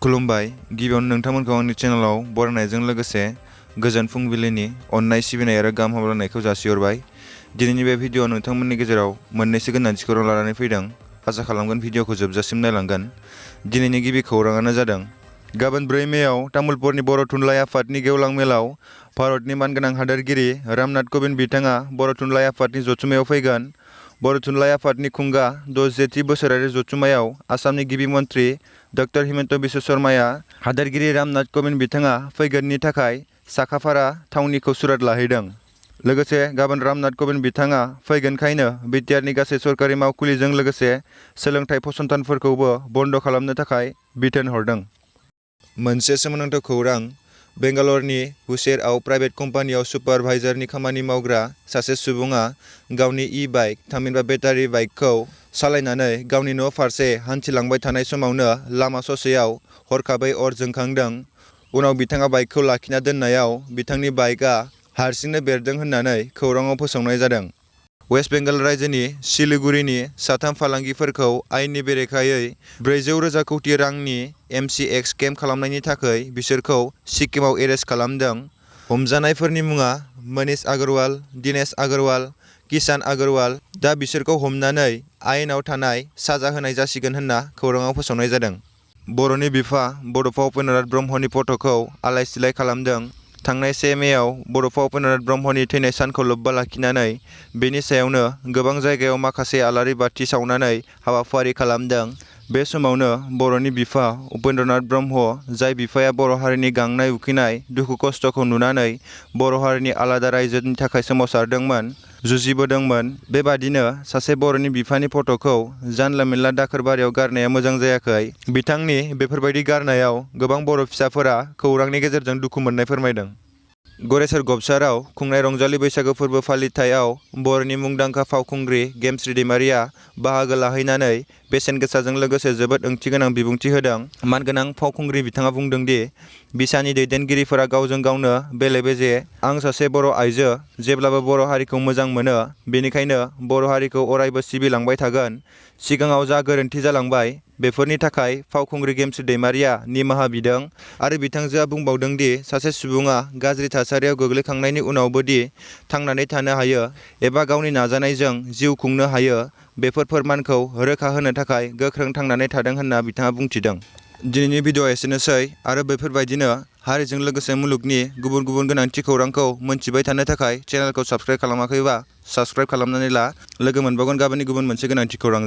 खुलुमबाय गिबियावनो नोंथांमोनखौ आंनि चेनेलाव बरायनायजों लोगोसे गोजोन फुंबिलिनि अननाय सिबिनाय आरो गाहाम हामलायनायखौ जासिहरबाय। दिनैनि बे भिडिअ'आव नोंथांमोननि गेजेराव मोननैसो गोनांथि खौरां लानानै फैदों। आसा खालामगोन भिडिअ'खौ जोबजासिम नायलांगोन। दिनैनि गिबि खौराङानो जादों गाबोन 4 मेआव तामुलपुरनि बर' थुनलाइ आफादनि गेवलां मेलाव भारतनि मानगोनां हादोरगिरि रामनाथ क'विंद बिथाङा बर' थुनलाइ आफादनि जथुम्मायाव फैगोन। बर' थुनलाइ आफादनि खुंगा 60थि बोसोरारि जथुम्मायाव आसामनि गिबि मन्थ्रि डक्टर हिमन्त बिश्व शर्माया हादोरगिरि रामनाथ क'विंद बिथाङा फैगोननि थाखाय साखाफारा थावनिखौ सुरात लाहैदों। लोगोसे गाबोन रामनाथ क'विंद बिथाङा फैगोनखायनो बिटिआरनि गासै सरकारि मावखुलिजों लोगोसे सोलोंथाइ फसंथानफोरखौबो बन्द खालामनो थाखाय बिथोन हरदों। मोनसे सोमोनांथाव खौरां बेंगालरनि हुसेरआव प्राइभेट कम्पानियाव सुपारभाइजारनि खामानि मावग्रा सासे सुबुङा गावनि ई-बाइक थामहिनबा बेटारि बाइकखौ सालायनानै गावनि न' फारसे हान्थिलांबाय थानाय समावनो लामा ससेयाव हरखाबै अर जोंखांदों। उनाव बिथाङा बाइकखौ लाखिना दोननायाव बिथांनि बाइकआ हारसिंनो बेरदों होननानै खौराङाव फोसावनाय जादों। वेस्ट बेंगल रायजोनि सिलिगुरिनि साथाम फालांगिफोरखौ आयेननि बेरेखायै 400,000 कौटि रांनि MCX स्केम खालामनायनि थाखाय बिसोरखौ सिक्किमाव एरेस्ट खालामदों। हमजानायफोरनि मुङा मनीष अग्रवाल, दिनेश अग्रवाल, किसान अग्रवाल। दा बिसोरखौ हमनानै आयेनाव थानाय साजा होनाय जासिगोन होनना खौराङाव फोसावनाय जादों। बर'नि बिफा बड'फा उपेन्द्रनाथ ब्रह्मनि फट'खौ आलाय-सिलाय खालामदों। थांनाय 1 मेआव बड'फा उपेन्द्रनाथ ब्रह्मनि थैनाय सानखौ लोब्बा लाखिनानै बेनि सायावनो गोबां जायगायाव माखासे आलारि बाथि सावनानै हाबाफारि खालामदों। बे समावनो बर'नि बिफा उपेन्द्रनाथ ब्रह्म, जाय बिफाया बर' हारिनि गांनाय उखैनाय दुखु खस्थ'खौ नुनानै बर' हारिनि आलादा रायजोनि थाखाय सोमावसारदोंमोन, जुजिबोदोंमोन, बेबादिनो सासे बर'नि बिफानि फट'खौ जानला-मोनला दाखोरबारियाव गारनाया मोजां जायाखै। बिथांनि बेफोरबायदि गारनायाव गोबां बर' फिसाफोरा खौरांनि गेजेरजों दुखु मोननाय फोरमायदों। गरेस्वर गबसाराव खुंनाय रंजालि बैसागो फोरबो फालिथायाव बर'नि मुंदांखा फावखुंग्रि gemsri दैमारिया बाहागो लाहैनानै बेसेन गोसाजों लोगोसे जोबोद ओंथिगोनां बिबुंथि होदों। मानगोनां फावखुंग्रि बिथाङा बुंदों दि बिसानि दैदेनगिरिफोरा गावजों गावनो बेले-बेजे। आं सासे बर' आइजो, जेब्लाबो बर' हारिखौ मोजां मोनो, बेनिखायनो बर' हारिखौ अरायबो सिबिलांबाय थागोन। सिगाङाव जा गोरोन्थि जालांबाय बेफोरनि थाखाय फावखुंग्रि gemsri दैमारिया निमाहा बिदों आरो बिथांजोआ बुंबावदों दि सासे सुबुङा गाज्रि थासारियाव गोग्लैखांनायनि उनावबो दि थांनानै थानो हायो एबा गावनि नाजानायजों जिउ खुंनो हायो, बेफोर फोरमानखौ रोखा होनो थाखाय गोख्रों थांनानै थादों होनना बिथाङा बुंथिदों। दिनैनि भिडिअ'आ एसेनोसै आरो बेफोरबायदिनो हारिजों लोगोसे मुलुगनि गुबुन गुबुन गोनांथि खौरांखौ मोनथिबाय थानो थाखाय चेनेलखौ साबस्क्राइब खालामाखैबा साबस्क्राइब खालामनानै ला। लोगो मोनबावगोन गाबोननि गुबुन मोनसे गोनांथि खौरां।